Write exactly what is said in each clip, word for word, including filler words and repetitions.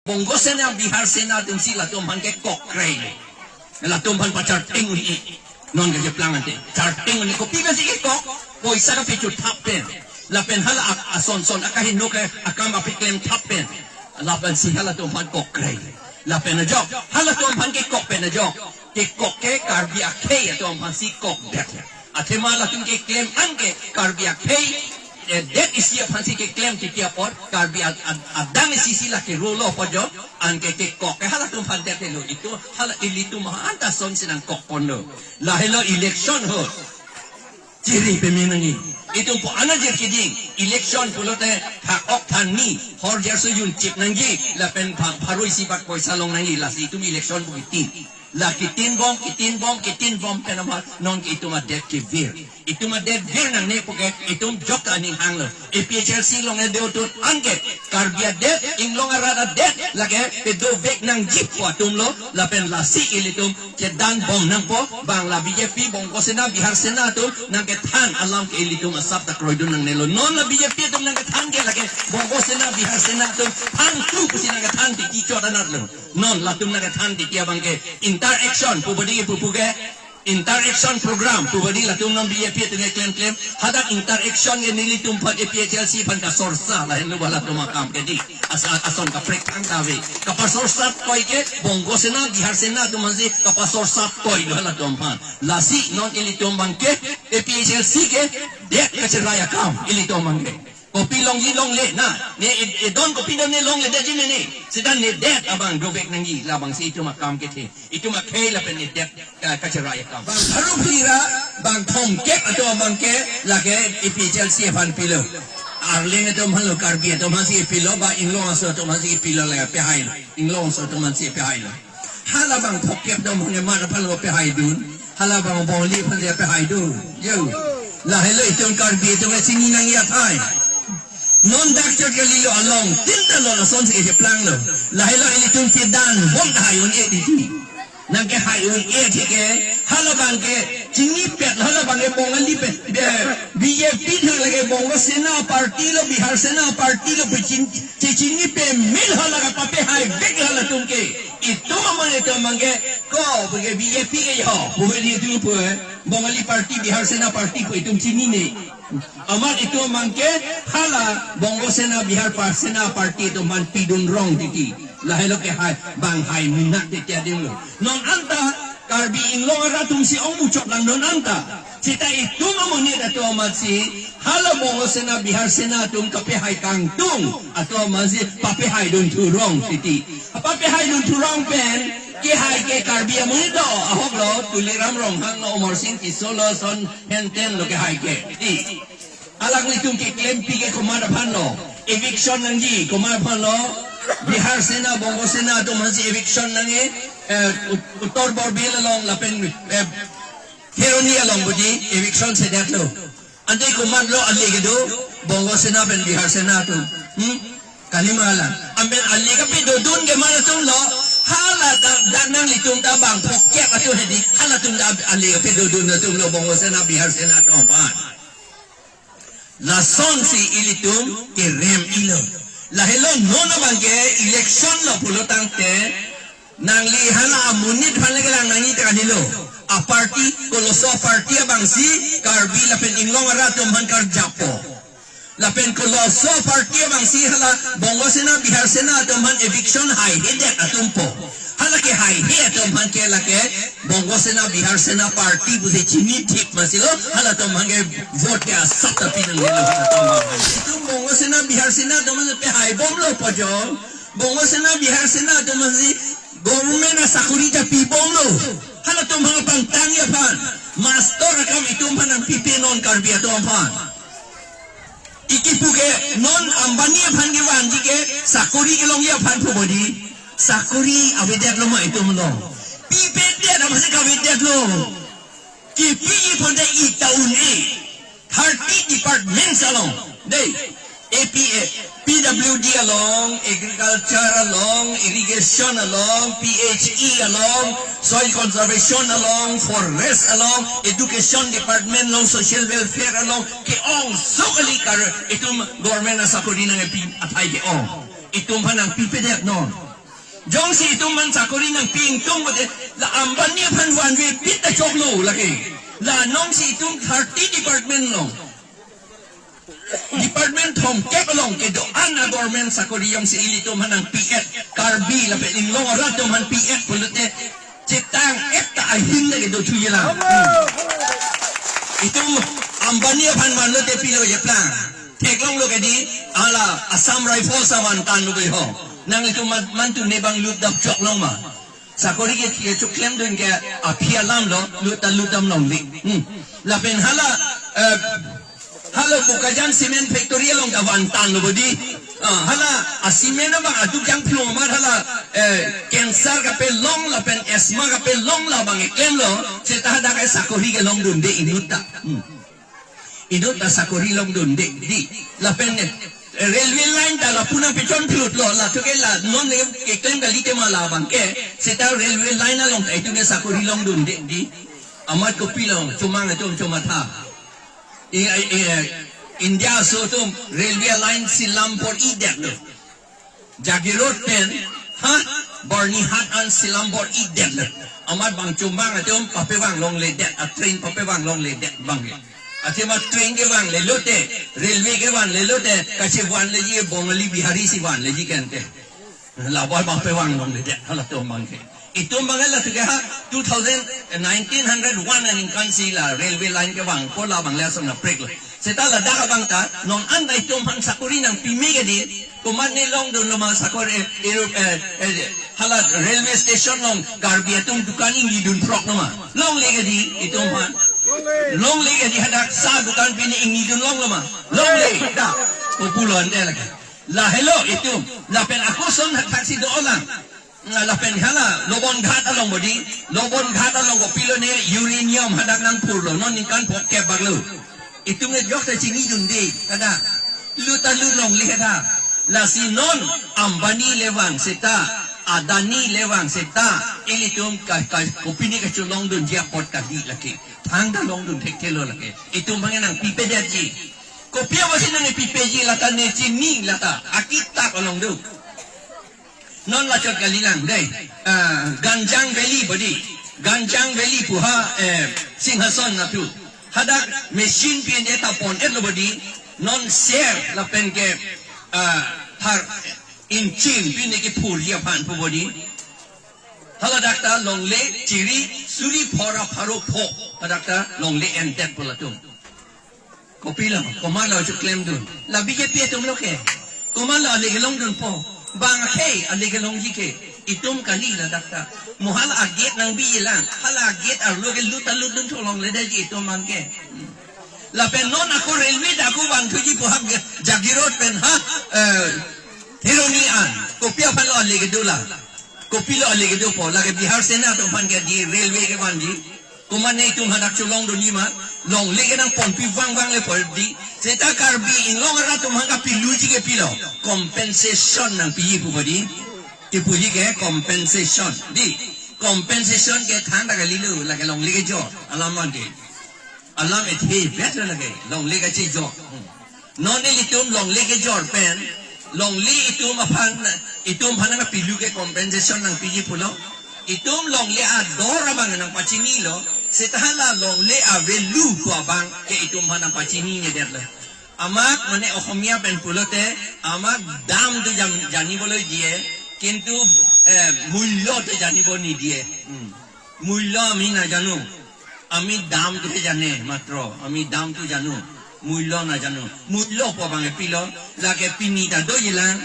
Bongo Sena, Bihar Sena atumsi latum aphan kekok krei. Latum aphan pacharteng un-e. Non kacheplang ante. Charteng un-e. Kopi pensi kekok? Poisa kapachethap pen. Lapen hala ak-, ason son akahingno ke akam apeklem thap pen. Lapensi halatum aphan kok krei. Lapen ajok. Halatum aphan kekok pen ajok. Kekok ke Karbi akhei atum aphansi kokdet. Athema latum keklem anke Karbi akhei, eh, det isi aphansi keklem titi apot, Karbi ad-, ad-, adang isi si lake rolo apot jo, anke kekok ke halatum aphan det lo, itum hala ilitum ha anta sonsi nangkokponlo. Lahelo election ahut chiri peme nangji. Itum po ana jir keding, election pulote thak ok thanni, hor jer so junchip nangji, lapen pha-, pharo isi bak poisa long nangji, lasi itum election pu kitin. La kitin bom, kitin bom, kitin bom pen amat non ke itum adet kevir. Itum adet vir nangne puke itum jok aning hanglo. A P H L C along edo tut anke Karbi adet, Inglong arat adet, lake pedovek nangji pu atumlo, lapen lasi ilitum chedan bom nangpo, bang la B J P, Bongo Sena, Bihar Sena atum nangkethan alam ke ilitum asap ta kroidun nangnelo. Non la B J P atum nangkethan ke lake Bongo Sena, Bihar Sena atum thangthu pusi nangkethan titi chot anatlo. Non latum nangkethan titi abang ke interaction pu bodi ke pupu ke interaction program pu bodi latum non B J P atum ke klemklem. Hadak interaction ke nelitum aphan A P H L C aphan kasorsa lahenlo ba latum akam ke di. Asa ason kaprek thangta ave. Kapasorsa toi ke Bongo Sena, Bihar Sena atum aphansi kapasorsa toi lo latum aphan. Lasi non ilitum abang ke A P H L C ke det kacherai akam ilitum abang ke. Kopi longji longle na, ne ed-, edon kopi don ne longledetji ne ne. Seta ne det abang dovek nangji, labangsi itum akam kethe. Itum akhei lapen ne det ka-, kacherai akam. Bang pharo phli ra, bang thomkep atum abang ke, lake A P H L C aphan pilo. Arleng atum aphanlo, Karbi atum aphansi pilo, ba Inglong aso atum aphansi pilo lake pehai lo. Inglong aso atum aphansi pehai lo. Hala bang thomkep atum aphan ke mar aphanlo pehaidun. Hala bang Bongali aphansi pehaidun. Yo. Lahelo itum Karbi atum ke chini nangji athai. Non dak chot kalilo along tinta lo lasonsi kecheplanglo. Lahelo ilitum chedan bom hai un-e titi. Nangkehai un-e tike. Hala bang ke chinipet, hala bang ke Bongali pen. Be-, B J P thang lake Bongo Sena party lo, Bihar Sena party lo, pe chin-, che chinipe mil hala kapapehai vek halatum ke. Itum amang itum abang ke, ko, puke B J P ke ho, puke di itum pu, eh, Bongali party, Bihar Sena party pu itum chinine. Amat itum abang ke, hala Bongo Sena, Bihar par-, Sena party itum aphan pidun rong titi. Lahelo kehai, bang hai minak titi adimlo. Non anta, Karbi Inglong arat atumsi ong muchot lang non anta. Seta itum amonit atum amatsi, hala Bongo Sena, Bihar Sena atum kapehai kangtung atum amatsi papehai dun thu rong titi. Papehai dun thu rong pen, kehai ke Karbi amonit do, ahok lo, Tuliram Ronghang lo, Amarsing Tisso lo, son henten lo kehai ke. Ti. Alangli atum keklempi ke komat aphanlo, eviction nangji, komat aphanlo, Bihar Sena, Bongo Sena atum aphansi eviction nangji, eh, Ut-, Uttar Borbil along lapen, eh, Kheroni along bodi eviction sedetlo. Ante komatlo ale kedo, Bongo Sena pen Bihar Sena atum. Hmm? Kali mahalan. Amen ale kapedodun ke mar atumlo, hala da-, da nanglitum ta bang phokep atum hedi, halatum ta ale kapedodun atumlo Bongo Sena, Bihar Sena atum aphan. Lasonsi ilitum kerem-ilo. Lahelo non abang ke election lo pulo tangte, nangli hala amonit aphan le kelang nangji ta kalilo. Aparty, koloso aparty abangsi Karbi lapen Inglong arat atum aphan karjappo. Lapen koloso aparty abangsi hala Bongo Sena, Bihar Sena atum aphan eviction haihedet atumpo. Hala kehaihe atum aphan ke lake Bongo Sena, Bihar Sena party pusi chini thik masilo, halatum aphan ke vote ke asap ta pinanglo halatum aphan. Itum Bongo Sena, Bihar Sena atum aphan pehai bomlo pajol. Bongo Sena, Bihar Sena atum aphansi government asakori ta pi bomlo. Halatum aphan pangtangji aphan. Master akam itum aphan nangpipe non Karbi atum aphan. Ikipu ke non Ambani aphan kevanji ke sakori kelongji aphan pu bodi. Sakori avedetlo ma itum along. Pipedet aphansi kavedetlo. Kipiji ponte ita un-e. Thirty departments along. Dei. A P A, P W D along, agriculture along, irrigation along, P H E along, soil conservation along, forest along, education department along, social welfare along, ke-ong sok kali kar itum government asakori nangpi athai ke-ong. Itum aphan nangpipedet non. Jongsi itum aphan sakori nangpi ingtung pulote, la Ambani aphan vanve bit ta choklo lake. La nonsi itum thirty department along, department thomkep along kedo-an a-government sakori jongsi ilitum aphan nangpi-et, Karbi lapen inglong arat atum aphan pi-et pulote, chetang-et ta ahin lake do thuye lang. Itum Ambani aphan vanlote pilo jeplang. Theklonglo ke di, hala Assam Rifles avan tanlo ke ho. Nanglitum man, mantu ne bang lut dap chok long ma. Sakori ke, ke chok klemdun ke aphi alam lo, lut ta lut dam longle. Hmm. Lapen hala, eh, hala Bokajan Cement Factory along ta van tanlo bo di. Ah, hala a-cement abang aduk jang phlong amat hala, eh, cancer kapelong lapen asthma kapelong labang klemlo, seta hadak ke sakori kelongdunde inut ta. Hmm. Inut ta sakori longdunde di. Lapen, eh, railway line ta lapu nangpechon phlutlo, la thu ke la non le keklem kalite ma labang ke, seta railway line along ta itum ke sakori longdunde di. Amat kopilo, chomang atum chomatha. I, i, i, India aso atum railway line si lam bor-idetlo. Jagiroad pen, ha, Byrnihat an si lam bor-idetlo. Amat bang chomang atum papevang longledet, a-train papevang longledet abang ke. Athema train kevang lelote, railway kevan lelote, kachevan leji Bongali Bihari si van leji kente. Labor papevang longledet, halatum abang ke. Itum abang la thu ke ha, two thousand, nineteen hundred one aningkan si la railway line kevangpo, labang le ason apreklo. Seta ladak abang ta, non anta itum aphan sakori nangpi me ke di, komatne longdunlo ma sakori, eh, eh, eh, hala railway station along Karbi atum dukan ingnidun phroklo ma. Longle ke di, itum aphan. Longle ke di hadak sa dukan pine ingnidun longlo ma. Longle, da. Kopulo ante lake. Lahelo itum, lapen ako ason hadak si dolang. Nga lapen hala, Lobon Ghat along bo di, Lobon Ghat along kopilo ne uranium hadak nangphurlo, non ningkan phongkep bak lo. Itum ke jok ta chinidunde, kada. Lut ta lut longle kada. Lasi non Ambani le vang seta, Adani le vang seta, ilitum ka, ka, kopine kacholongdunji apot kali lake. Thangta longdun thekthelo lake. Itum abang nangpipedetji. Kopi apotsi nangpipeji lata ne chini lata. Akitap along do. Non lachot kalilang dei. Ah, Ganjang Valley bo di. Ganjang Valley pu ha, eh, Singhason atu. Hadak machine pi ende ta pon-etlo bo di. Non ser lapen ke, ah, thar inchim pine kephurji aphan pu bo di. Haladak ta longle chiri suri phora pharo pho. Hadak ta longle endet pu latum. Kopilo, komatlo choklemdun. La B J P atum lo ke. Komatlo ale kelongdunpo. Bang akhei ale kelongji ke. Itum kali ladak ta. Mo hala a-gate nangbilang. Hala a-gate arlo ke lut ta lutdun tholongledetji itum abang ke. Hmm. Lapen non ako railway ta ako vangthuji pu ha Jagiroad pen ha, eh, Kheroni an. Kopi aphanlo ale kedo la. Kopilo ale kedopo. Lake Bihar Sena atum aphan ke di railway kevanji. Komatne itum hadak cholongdunji ma, longle ke nangponpi vangvang le pol di. Seta Karbi inglong arat atum aphan kapiluji ke pilo. Compensation nangpiji pu bo di. Kipuji ke compensation. Di. Compensation ke thangta kalilo, lake longle kejor. Alam abang ke. Alam ethe better lake. Longle kachejor. Hmm. Non ilitum longle kejor pen, longle itum aphan, itum aphan nangpilu ke compensation nangpiji pulo. Itum longle ador abang nangpachinilo, seta hala longle a-value pu abang ke itum aphan nangpachininedetlo. Amak mane Ohomia pen pulote, amak dam tu jan-, janiboloi diye, kintu, eh, mullo tu janibo nidiye. Hmm. Mullo ami najanu. Ami dam tu jane matro, ami dam tu janu, mullo najanu. Mullo pu abang ke pilo, lake pini ta dojilang,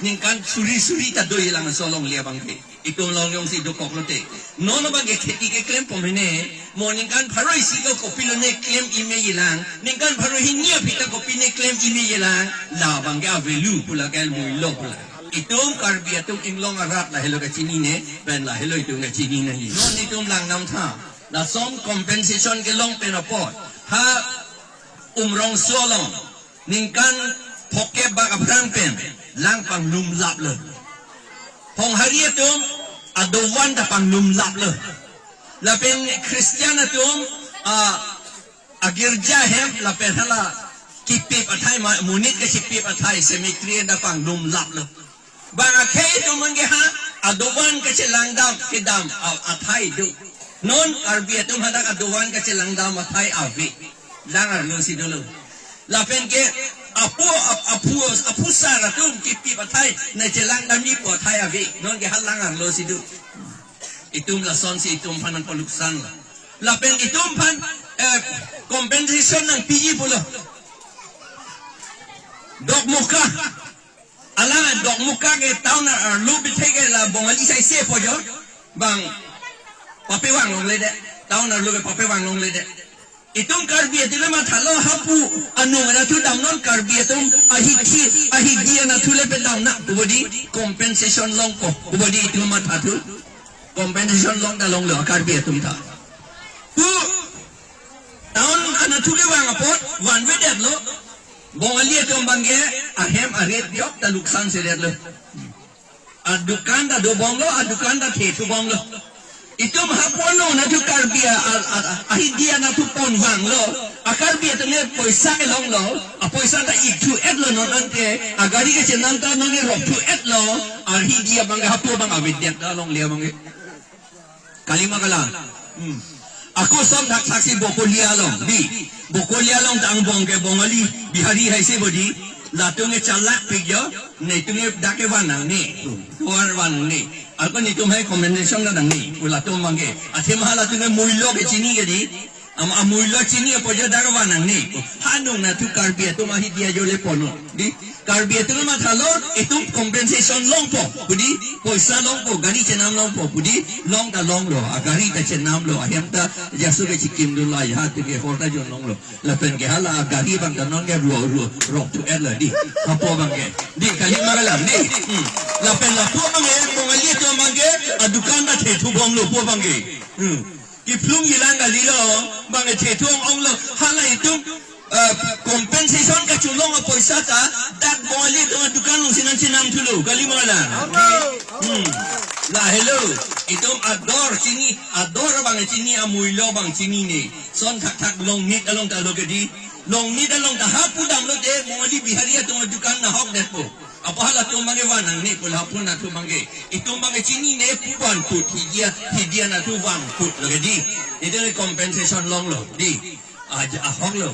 ningkan suri suri ta dojilang aso longle abang ke. Itum along jongsi dokoklote. Non abang ke kheti keklempo mene, mo ningkan pharo isi ko kopilo ne klem imejilang, ningkan pharo hini aphi ta kopi ne klem imejilang, labang ke a-value pu lake mullo pu la. Itum Karbi atum inglong arat lahelo kachinine, pen lahelo itum kachinine. Non itum lang namtha. Lason compensation kelong pen apot ha Umrongso along ningkan phongkep bak aphrang pen lang panglumlaplo. Honghari atum adovan ta panglumlaplo. Lapen Christian atum a, agirja hem lapen hala kipip athai ma, monit kachipip athai cemetery ta panglumlaplo. Bang akhei atum abang ke ha, Adovan kachelangdam kedam a-, athai do. Non Karbi atum hadak adovan kachelangdam athai ave. Lang arlo si dolo. Lapen ke apo ap-, aphu, aphusar atum kipi athai nangchelangdamji pu athai ave. Non ke ha lang arlo si do. Itum lasonsi itum aphan nangpaluksan lo. Lapen itum aphan, eh, compensation nangpiji pulo. Dokmoka. Alang Dokmoka ke town arlo bithek ke la Bongali saise po jo. Bang papevang longledet. Town arlo ke papevang longledet. Itum Karbi atum mathalo hapu anung anatthu damnon Karbi atum ahidi, ahidi anatthu le pedamnang pu bodi compensation longpo pu bodi itum mathathu. Compensation long ta longlo Karbi atum ta. Pu town anatthu kevang apot vanvedetlo. Bongali atum abangke ahem arit jok ta luksan sedetlo. Adukan ta dobomlo, adukan ta thethubomlo. Itum hapu anung anatthu Karbi a, a, a, ahidi anatthu ponvanglo. A Karbi atum ke poisa kelonglo. Apoisa ta ikthu-etlo non ante. Agari kachenam ta non ke rokthu-etlo. Ahidi abang hapu abang avedetlo longle abangke. Kalima kalang. Hmm. Ako son thakthak si Bokolia along. Di. Bokolia along ta angbong ke Bongali, Bihari hai si bodi. Latum ke chalak pik jo. Netum ke dak ke van nangne. Van van nangne. Ako netum hai compensation ta nangne. Pu latum abangke. Athema halatum ke muilo ke chini ke di. Am-, amuilo chini apo jo dak van nangne. Ha anung anatthu Karbi atum ahidi ajo le ponnon. Di. Karbi atum mathalo, itum compensation longpo pu di, poisa longpo, gari chenam longpo pu di, long ta longlo, agari ta chenamlo, ahem ta jasu ke chikimdunlo, ya atum ke hor ta jonlonglo. Lapen ke hala agari abang ta non ke ruo ruo rokthu-etlo di. Hapu abangke. Di kalima kalang di. Hmm. Lapen lapu abangke Bongali atum abangke adukan ta thethubomlo pu abangke. Hmm. Kephlung jilang kalilo, abangke thethu ong-onglo, hala itum, eh, compensation kachelong apoisa ta, dak Bongali atum adukan alongsi nangchenamthulo, kalima kalang. Hmm. Lahelo, itum ador chini, ador abang chini, amuilo abang chinine. Son thakthak Longnit along ta lo ke di, Longnit along ta hapu damlote, Bongali Bihari atum adukan nahokdetpo. Apo halatum abangke van nangne pu hapu anatthu abangke. Itum abangke chinine pu vanput hidia, hidia anatthu vanputlo ke di. Itum ke compensation longlo di. Aja ahoklo.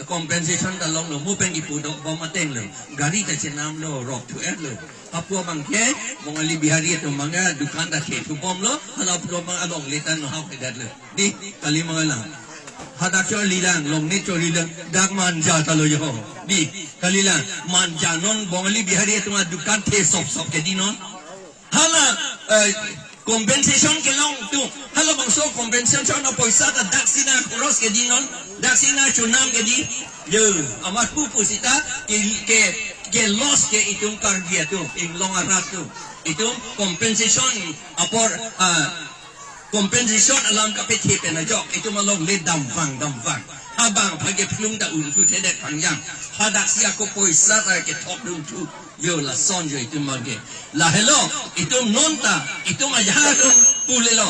Compensation ta longlo. Mo pen kipu dobom atenglo. Gari ta chenamlo, rokthu-etlo. Hapu abangke Bongali Bihari atum abangke dukan ta thethubomlo. Hala pu abang alongle ta nahokdetlo. Di, kalima kalang. Hadak cholilang, Longnit cholilang, dak Manja ta lo jo. Di, kalilang, Manja non Bongali Bihari atum adukan thesopsop ke di non. Hala, eh, compensation kelong tu, halabangso compensation apoisa ta daksi nangkhoros ke di non, daksi nangchonam ke di. Yo, amat pu pusita ke, ke, ke loss ke itum Karbi atum, inglong arat atum. Itum compensation apor, ah, compensation alam kapethe pen ajok, itum alongle damvang damvang. Abang aphan kephlung ta un thu thedet pangjang. Hadaksi ako poisa ta kethokdun thu. Yo lason yo itum abangke. Lahelo, itum non ta, itum ajahak atum pulelo.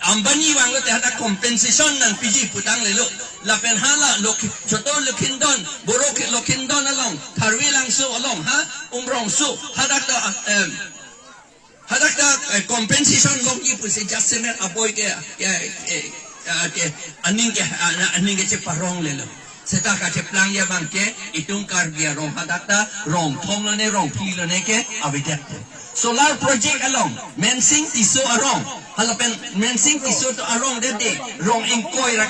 Ambani vanglote hadak compensation nangpiji pu tanglelo. Lapen hala Lokhi-, choto Lokhindon, Boro ke Lokhindon along, Tharve Langso along, ha, Umrongso, hadak ta, em, hadak ta, eh, compensation longji pusi jasemet aboi ke, ke, eh, eh, ke, aning ke, ah, aning ke cheparonglelo. Seta kacheplangji abangke, itum Karbi arong hadak ta, rong thomlone, rong phililone ke, avedet. Solar project along, Mensing Tisso arong, halapen Mensing Tisso to arong dede, rong ingkoi ra,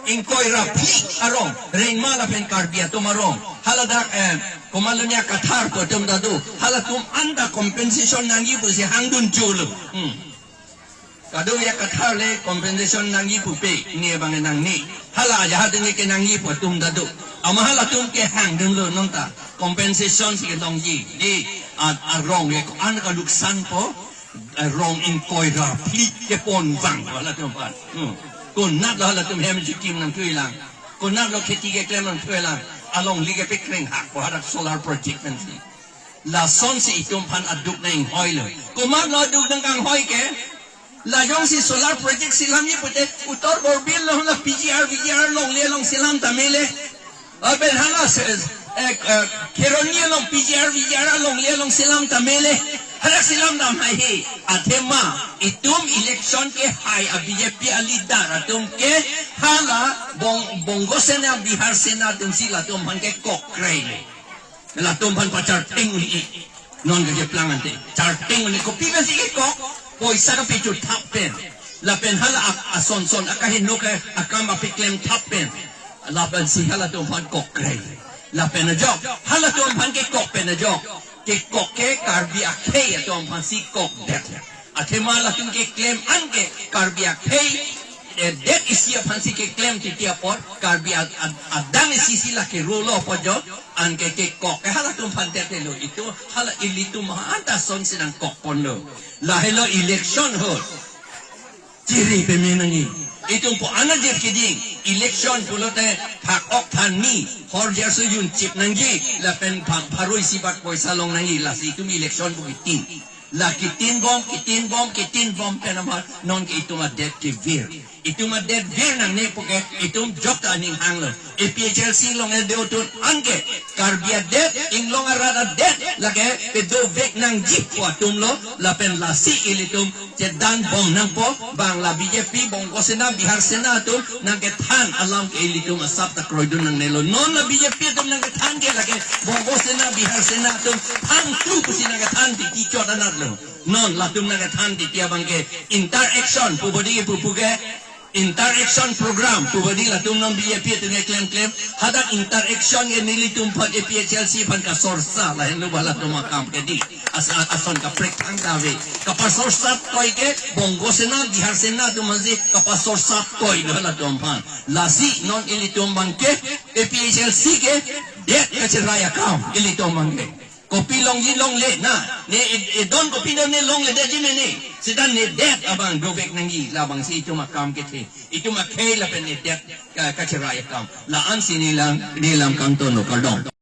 ingkoi ra phli arong, Rengma lapen Karbi atum arong, haladak, eh, komatlo ne akathar pu atum ta do, halatum anta compensation nangji pusi hangdun cholo. Hmm. Kadokave akathar le compensation nangji pupe, ne abang nangne. Hala ajahak atum ke nangji pu atum ta do. Amat halatum ke hangdunlo non ta. Compensation si longji. Di, a, arong ke ko-an kaluksanpo. Arong ingkoi ra phli keponvang halatum aphan. Hmm. Konatlo halatum hem chikim nangthulang. Konatlo kheti keklem nangthulang. Alongle ke pekreng hak pu hadak solar project pensi. Lasonsi itum aphan aduk nang-inghoilo. Komatlo aduk nangkanghoi ke? La jongsi solar project selamji pute, Uttar Borbil along la P G R, V G R alongle along selam ta mele. Lapen hala se, eh, eh, Kheroni along P G R, V G R alongle along selam ta mele. Hadak si lam dam hai he, athema itum election ke hai a B J P a leader atum ke hala Bong-, Bongo Sena, Bihar Sena atum si latum aphan ke kok krei. Latum aphan pacharting un-e. Non kacheplang ante. Charting un-e. Kopi pensi kekok? Poisa kapecho thap pen. Lapen hala ak-, ason son akaheno ke akam apeklem thap pen. Lapensi halatum aphan kok krei. Lapen ajok, halatum aphan kekok pen ajok, kekok ke Karbi akhei atum aphansi kokdet. Athema latum keklem an ke Karbi akhei, eh, det isi aphansi keklem titi apor, Karbi ad-, ad-, adang isi si lake rolo apot jo, anke kekok ke halatum aphan det lo, itum hala ilitum aphan ta asonsi nangkokponlo. Lahelo election ahut chiri peme nangji. Itum pu anajir kiding. Election pulote phak-ok thanni, hor jarso junchip nangji, lapen phak pharo isi bak poisa long nangji, lasi itum election pu kitin. La kitin bom, kitin bom, kitin bom pen amar nonke itum adet kevir. Itum adet vir nangne puke itum jokta aning hanglo. A P H L C alongledet ahut anke Karbi adet, Inglong arat adet lake pedovek nangji pu atumlo, lapen lasi ilitum chedan bom nangpo, bang la B J P, Bongo Sena, Bihar Sena atum nangkethan alam ke ilitum asap ta kroidun nangnelo. Non la B J P atum nangkethan ke lake Bongo Sena, Bihar Sena atum thanthu pusi nangkethan titi chot anatlo. Non latum nangkethan titi abang ke inter-election pu bodi ke pupu ke, inter-election program pu bodi latum non B J P atum ke klemklem. Hadak inter-election ke nelitum aphan A P H L C aphan kasorsa lahenlo ba latum akam ke di. As-, ason kaprek thangta ave. Kapasorsa toi ke Bongo Sena, Bihar Sena atum aphansi kapasorsa toilo latum aphan. Lasi non ilitum abang ke A P H L C ke det kacherai akam ilitum abang ke. Kopi longji longle na, ne e-, edon kopi do ne longledetji mene. Seta ne det abang dovek nangji, labangsi itum akam kethe. Itum akhei lapen ne det ka-, kacherai akam. La-ansi nelam, nelam kangtonlo, kardom.